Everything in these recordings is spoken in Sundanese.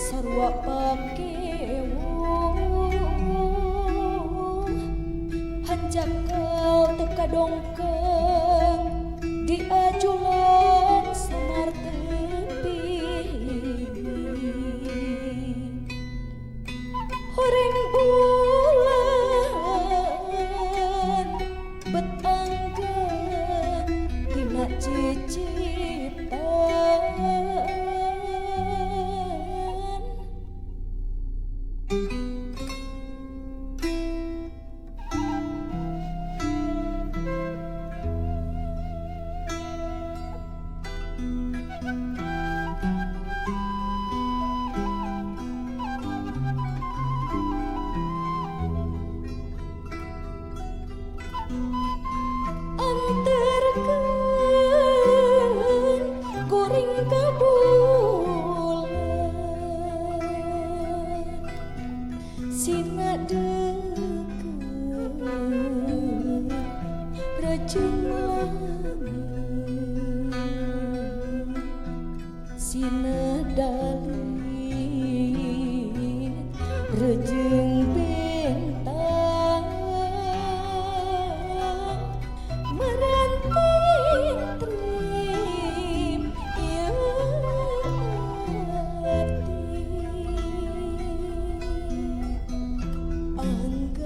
Sarua pakewo hanjakal teu kadongkeng di ajulan samar tepi horeng bulan bet angga dina cicitan. Anterkeun kuring ka bulan sina deukeut rejeng langit sina dalit rejeng bintang meranting trim ieu ati anggan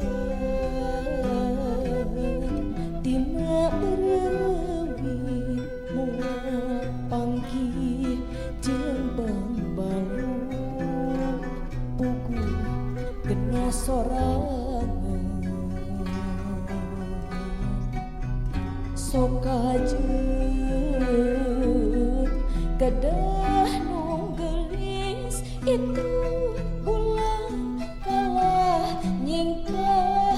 tina berewit moal panggih jeung bangbalu puguh kena sorangan sok kajeut kedah nu geulis itu bulan kalah nyingkah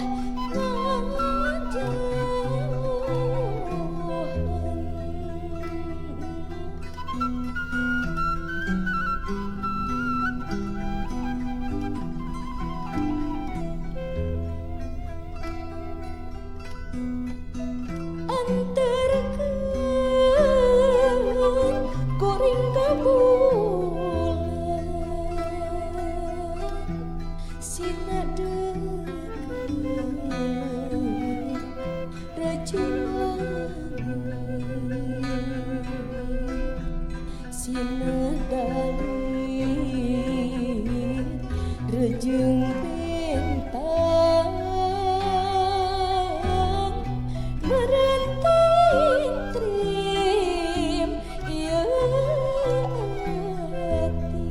ngajauhan. Anterkeun kuring ka bulan sina deukeut rejeng langit sina dalit rejeng bintang merenting trim ieu ati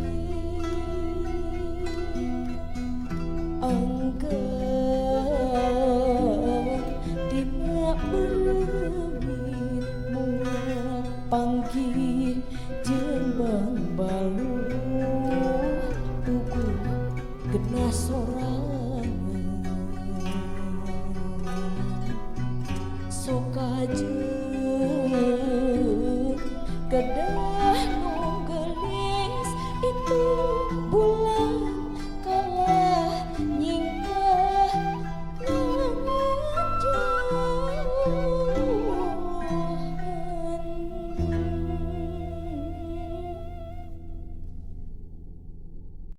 anggan tina berewit moal panggih jeung bangbalu puguh kena sorangan sok kajeut kedah